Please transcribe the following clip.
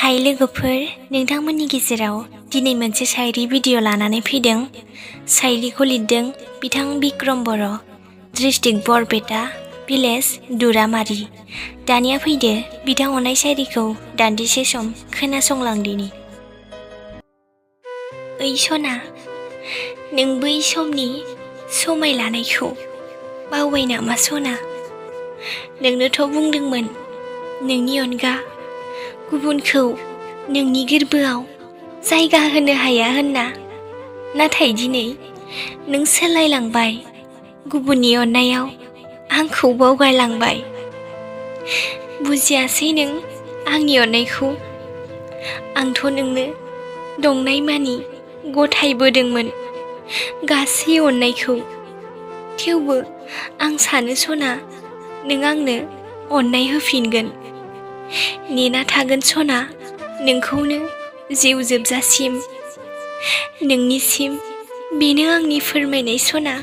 हाय लोगोफोर, नोंथांमोननि गेजेराव दिनै मोनसे शायरी भिडिअ लानानै फैदों। शायरीखौ लिरदों बिथां बिक्रम बर', डिस्ट्रिक्ट बरपेटा, भिलेज दुरामारी। दानिया फैदो बिथां अननाय शायरीखौ दान्दिसे सम खोनासंलांदिनि। ओइ सना, नों बै समनि समाय लानायखौ बावबाय नामा सना? नोंनोथ' बुंदोंमोन नोंनि अनगा गुबुनखौ नोंनि गोरबोआव जायगा होनो हाया होनना। नाथाय दिनै नों सोलायलांबाय, गुबुननि अननायाव आंखौ बावगारलांबाय। बुजियासै नों आंनि अननायखौ। आंथ' नोंनो दंनायमानि गथायबोदोंमोन गासै अननायखौ। थेवबो आं सानो सना, नों आंनो अननाय होफिनगोन। नेना थागोन सना नोंखौनो जिउ जोबजासिम। नोंनिसिम बेनो आंनि फोरमायनाय सना।